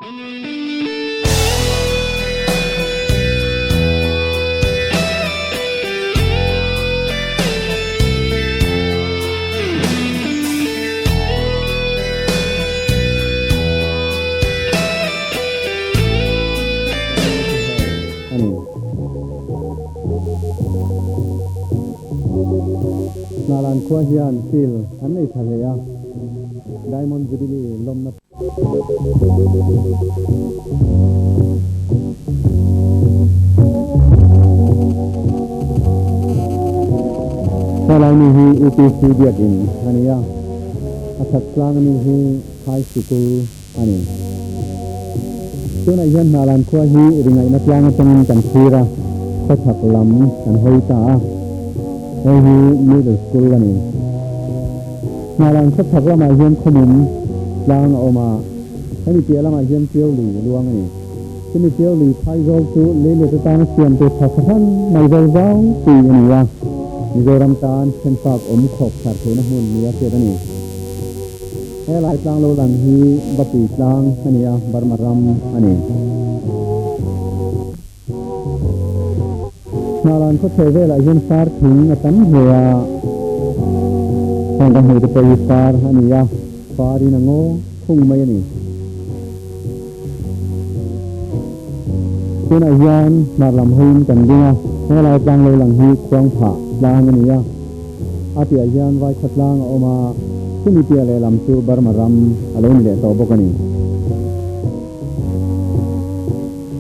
A ni. Hnalan khua hian field an nei tha hle a, Diamond Jubilee lawmna. Helai mi hi UPC biakin a ni a, a that tlang ami hi High Sikul a ni. Tunah hian Hnalan khua hi ringaihna tlang atangin kan thlir a, khawchhak lam kan hawi ta a, hei hi Middle School a ni. Hnalan khawchhak lamah hian khawmum tlang a awm a, hemi piah lamah hian Tiau lui luang a ni. Chumi Tiau lui phai zawl chu leilet atana siam tur tha fahran mai zawl zau pui a ni a, Mizoram tan thenfak awm khawp thar theihna hmun nia hriat a ni. He lai tlang lo lang hi Bapui tlang a ni a, Burma ram a ni. Hnalan khawchhe velah hian far thing a tam hle a, heng ka hmuh te pawh hi far a ni a, farin a ngaw khung mai a ni. Tunah hian hmar lam hawiin kan ding a, he lai tlang lo lang hi Khuangphah tlang a ni a, a piah hian Vaikhaw tlang a awm a, chumi piah lehlam chu Burma ram a lo ni leh tawh bawk a ni.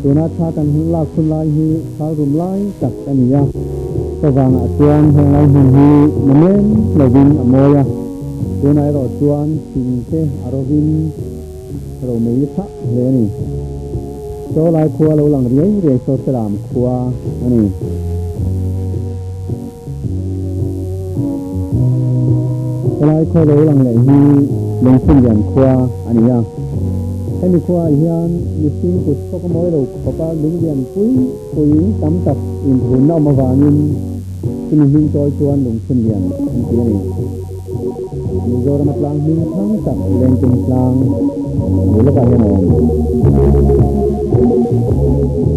Tuna thla kan hun lak hun lai hi thal rum lai tak a ni a, chuvangah chuan heng lai hmun hi namen lovin a mawi a, tunah erawh chuan thing te a rovin romei a chhah hle a ni. Chaw lai khua lo lang riai riai saw Selam khua a ni. Helai khaw lo lang leh hi Lungphunlian khua a ni a. Hemi khuaah hian mihring kut chhawk a mawi lo khawp a, lunglian pui pui tam tak inphunna awm avangin chumi hming chawi chuan Lungphunlian an ti a ni. Mizoram a tlang hming thang tak Lengtung tlang a bul lawkah hian a awm.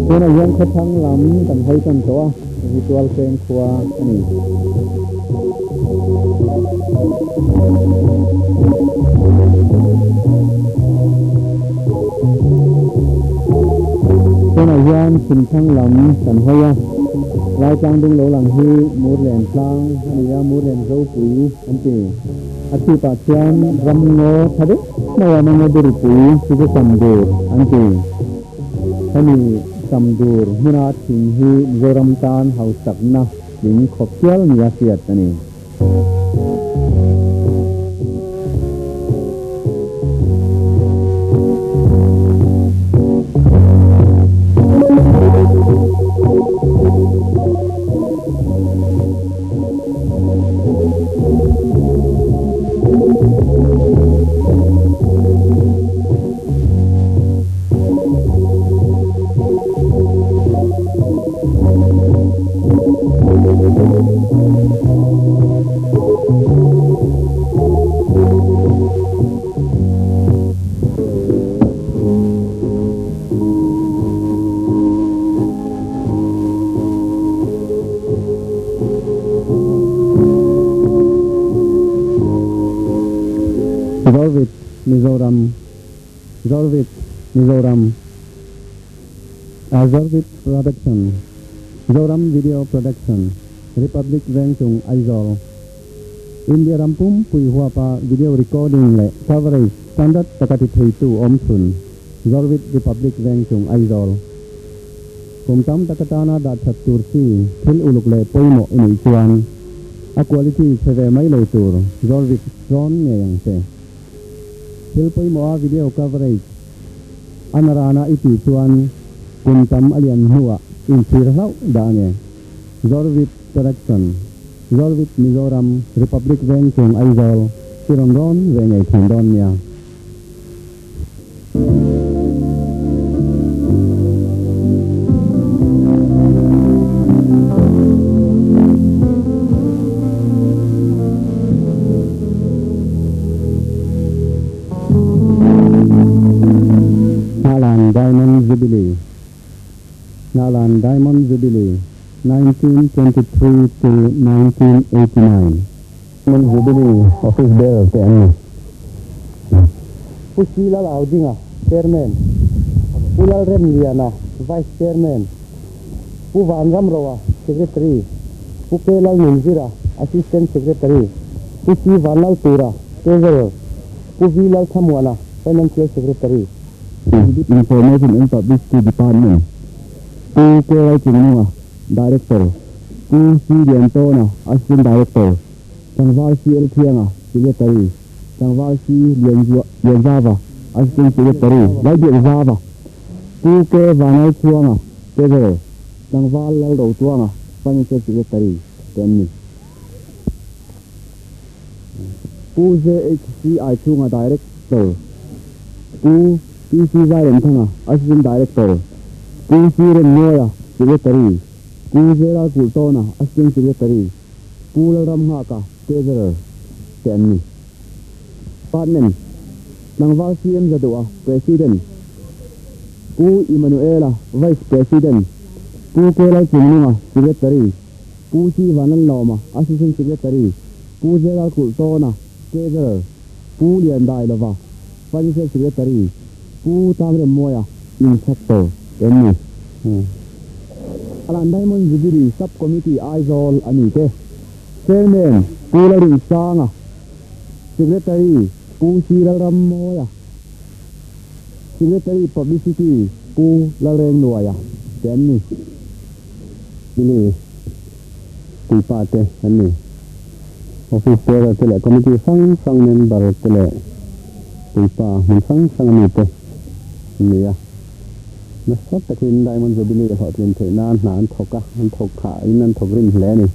Tunah hian khawthlang lam kan hawi tan tawh a. Hei hi Tualfeng khua a ni. Tunah hian Chhimthlang lam kan hawi a, Laitlang dung lo lang hi Murlen tlang a ni a, Murlen Zopui an ti. A chhipah chuan ramngaw tha deuh mai a, Mangaw Durpui chu chu Samdur an ti. Hemi Samdur hmuna thing hi Mizoram tan hausakna tling khawp hial nia hriat a ni. Zorvit, Mizoram. Zorvit, Mizoram. Zorvit Production, Zoram Video Production, Republic Vengchung, Aizawl. India ram pumpui huapa video recording leh coverage standard taka ti theitu awm chhun, Zorvit Republic Vengchung, Aizawl. Kum tam tak atana dah that tur chi thil uluk leh pawimawh i nih chuan a quality chhe ve mai lo tur Zorvit rawn ngei ang che. Thil pawimawha video coverage a narana i tih chuan kum tam a lian hnuah inchhir hlauh dah a ni. Zorvit Production, Zorvit Mizoram, Republic Vengchung Aizawl i rawn rawn ve ngei thin dawn nia. Jubilee Hnahlan Diamond Jubilee 1923 to 1989. Diamond Jubilee Office Bearer te an ni. Pu Si Lal Audinga, Chairman, Pu Lalremliana, Vice Chairman, Pu Vanramroa, Secretary, Pu K Lalnunzira, Assistant Secretary, Pu C Vanlaltura, Treasurer, Pu V Lalthamuana, Financial Secretary. Information and Publicity Department, Pu K Lalchungnunga, Director, Pu C Liantawna, Assistant Director, Tlangval C L Thianga, Secretary, Tlangval C Lianzava, Assistant Secretary, Lalbiakzava, Pu K Vanlalchhuanga, Treasurer, Tlangval Lalrotuanga, Financial Secretary te an ni. Pu JHC Aichhunga Director, Pu PC Zairemthanga, Assistant Director, Pu C Remnuaia, Secretary, Pu Gerald Kulhtawna, Assistant Secretary, Pu Lalramnghaka, Treasurer te an ni. Department, Tlangval CM Zaduha, President, Pu Immanuela, Vice President, Pu K Lalchungnunga, Secretary, Pu C Vanlalnawma, Assistant Secretary, Pu Gerald Kulhtawna, Treasurer, Pu Liandailova, Financial Secretary, Pu Tangremmuaia, Inspector te an ni. Alan Diamond Jubilee Sub Committee Aizawl a ni te. Chairman, Pu Lalrinsanga, Secretary, Pu C Lalrammawia, Secretary Publicity, Pu Lalrengnuaia te an ni. Jubilee puipa te an ni. Office bearer te leh committee hrang hrang member te leh puipa hmun hrang hrang ami te an ni a. Nasa takin Diamond Jubilee hlawhtlin theih nan hna an thawk a, an thawk thah in an thawk rim hle a ni.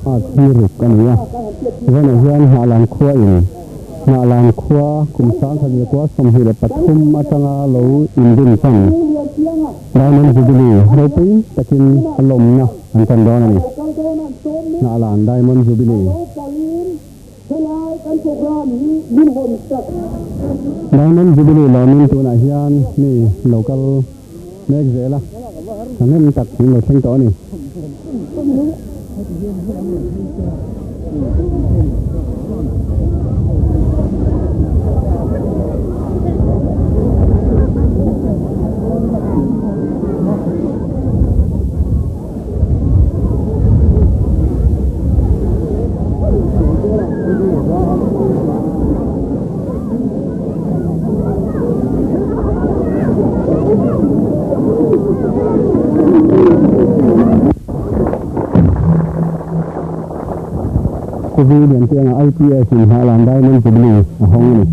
A thi ruk a ni a, vawnah hian Hnahlan khua in Hnahlan khua kum 1923 atanga lo inrin chan Diamond Jubilee ropui takin a lawmna an tan dawn a ni. Hnahlan Diamond Jubilee. Diamond Jubilee lawmin tunah hian mi lo kal mek zel a, thahnem tak an lo thleng tawh a ni. Kuvi Liantianga IPS in Hnahlan Diamond Jubilee a hawng a ni.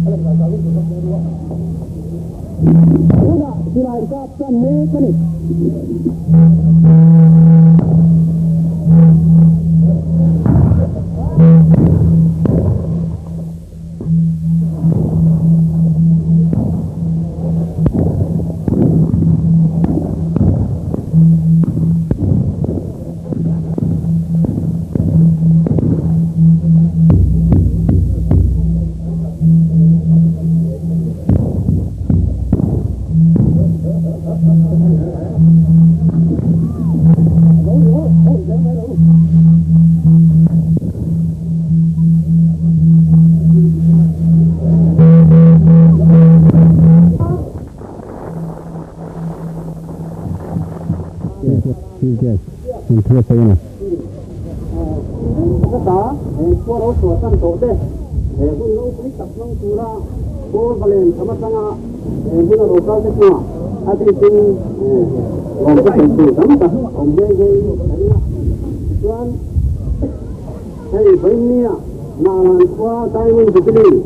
Chief Guest in thu a sawi a ni. Heta he khua ro chhuah tan tawh te, he hun ropui tak hmang tura Paul Valen tham atanga he huna ro kal te chungah a bikin lawm te sawi tur tam tak awm nghe nghe in ka ring a. Tichuan, hei vawinia Nahlan khua Diamond Jubilee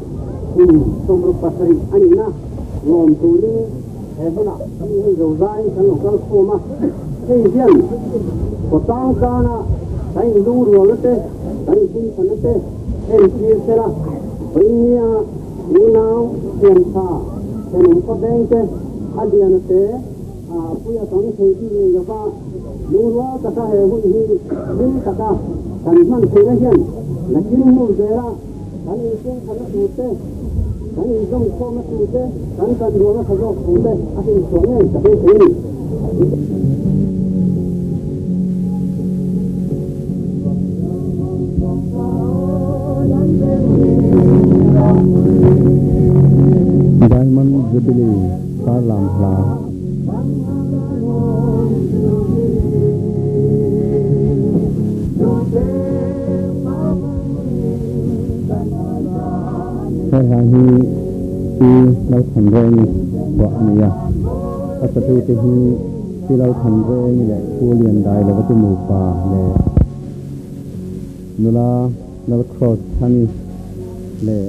kum 67 a nihna lawm turin he hmunah mi hei zo zaiin kan lo kal khawm a, hei hian khawtlang tana kan inlungrualna te, kan inpumchhanna te entir sela, vawinia unau thiantha thenawm khawveng te, a liana te, a puia kang thei bik nei lova lungrual taka he hun hi hlim taka kan hman theihna hian nakin hnu zela kan inpumchhanna tur te, kan inzawmkhawmna tur te, kan kan rualna tha zawk tur te a hrinchhuah ngei ka beisei a ni. Diamond Jubilee Tarlam hla. He hla hi Pi Lalthanrengi phuah a ni a, a satute hi Pi Lalthanrengi leh Pu Liandailova te nupa leh nula Lalcross Thani leh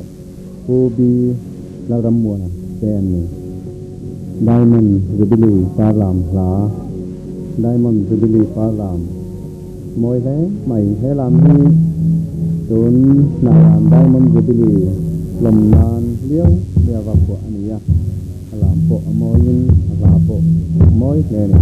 Pu B Lalrammuana te an ni. Diamond Jubilee Parlam hla Diamond Jubilee Parlam mawi hle mai. He lam hi tun hnaiah Diamond Jubilee lawm nan liau liau a phuah a ni a, a lam pawh a mawiin a hla pawh a mawi hle a ni.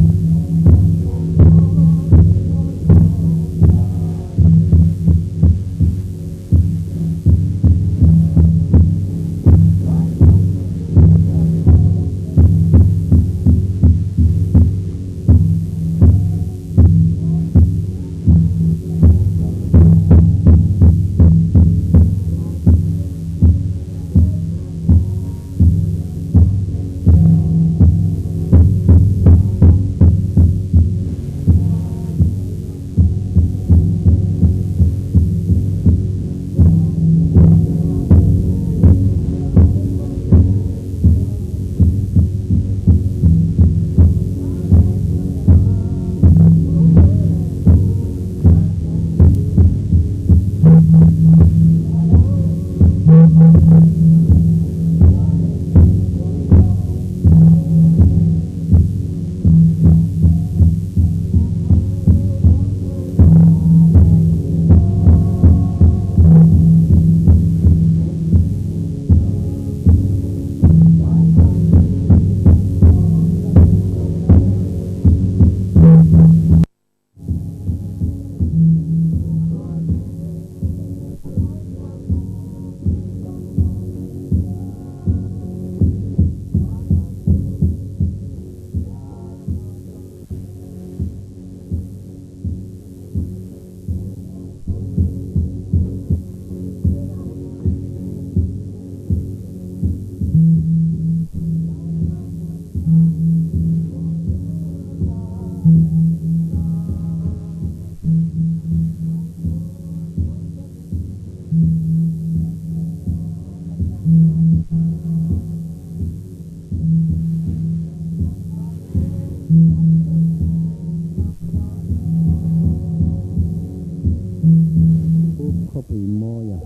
Pu Khawpui Mawia.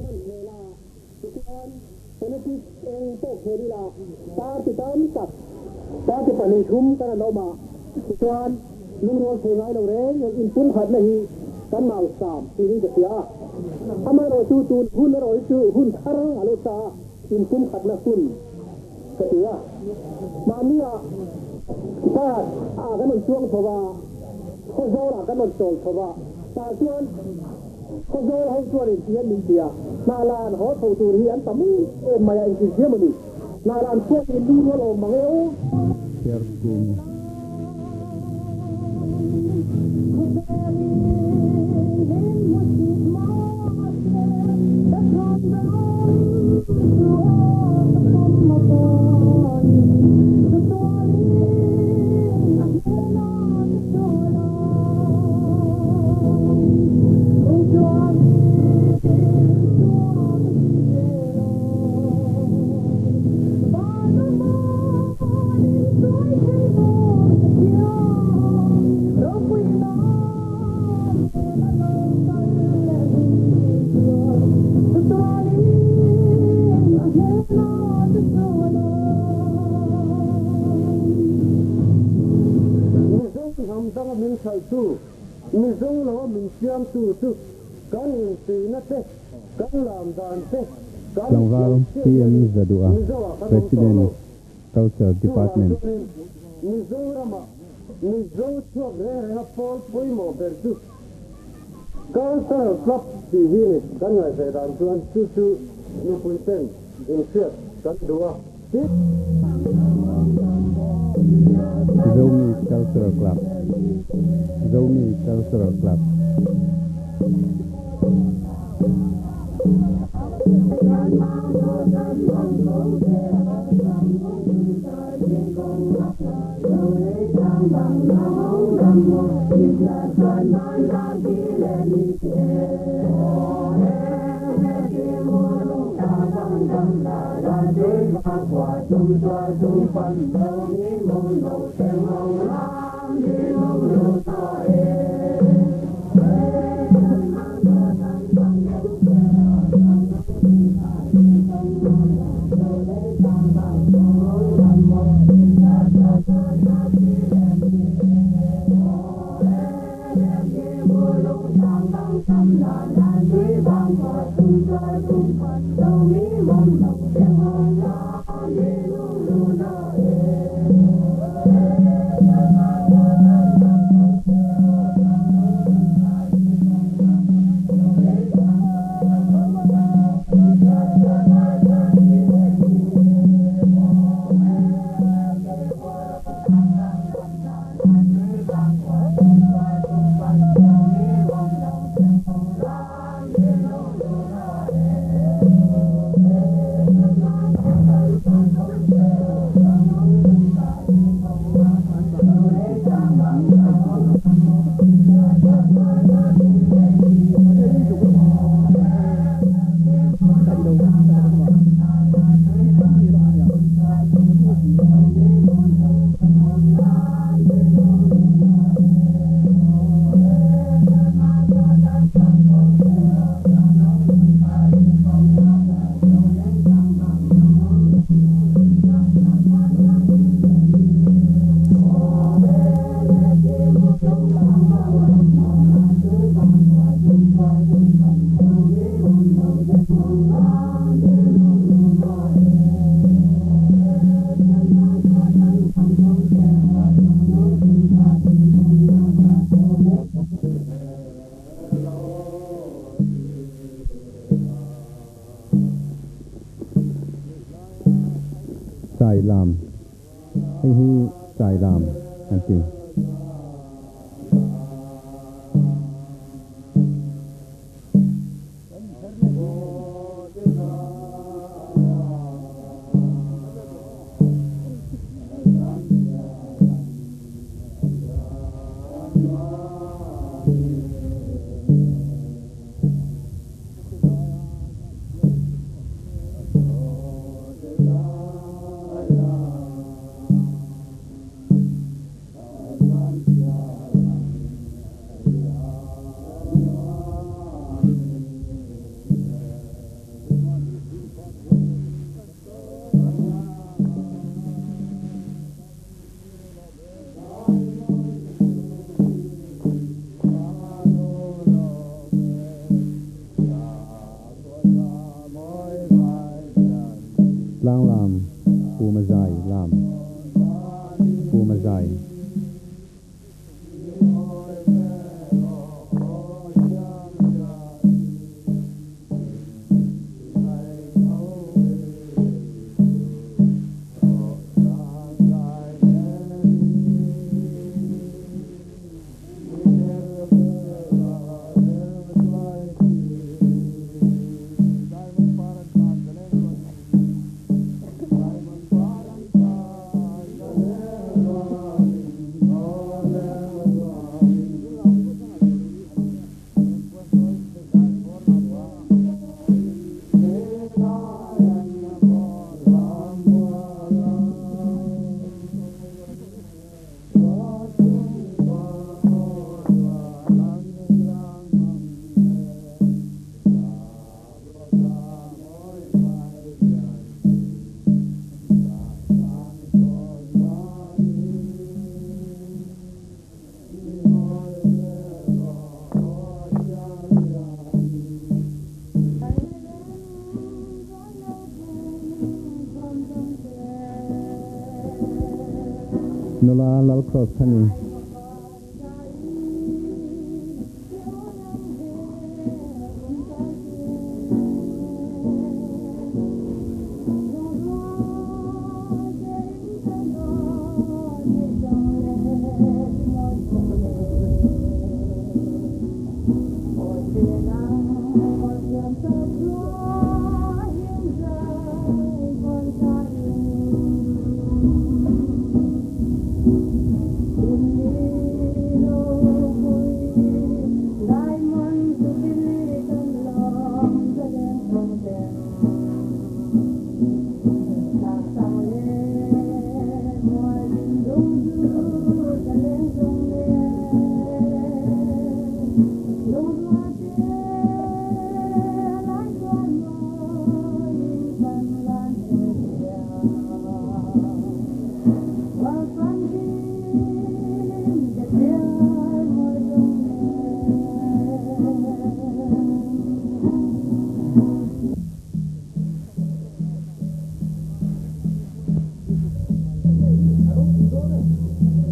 Tichuan, politics eng pawh khel ila, party tam tak, party pahnih thum kan an awm a, tichuan lungrual thei ngai lo reng reng inpumkhatna hi kan mau sam tiin ka hria a. Amaherawhchu tun hun erawh hi chu hun thar a lo ta a, inpumkhatna hun ka ti a. Mahnia bus ah kan rawn chuang chho a, Khawzawl ah kan rawn chawl chho a, tah chuan Khawzawl ho chuan inti an min ti a, Hnahlan haw chho tur hi an tam em mai a, engtin siam a ni? Hnahlan chhuak in lu rual awm mang e aw. Serkung. neitu, Mizo lo min siamtu chu kan incheina te, kan lam dan te, kan Tlangval hmelchhiatna PM hi Zadua, Mizo-ah kan awm tawh President, lo. Culture Chuvang Department. chuanin Mizoramah Mizo chhuak reng renga pawl pawimawh ber chu Cultural Club tih hi ni. Kan ngaihve dan chuan chu chu mipui ten inhriat kan duh a. Tin. Zomi Cultural Club Zomi Cultural Club. Chailam hei hi Chailam an ti. Nula Lalcross-Thani.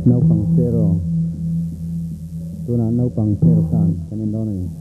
Naupang sero, tunah naupang sero khan kan en dawn a ni.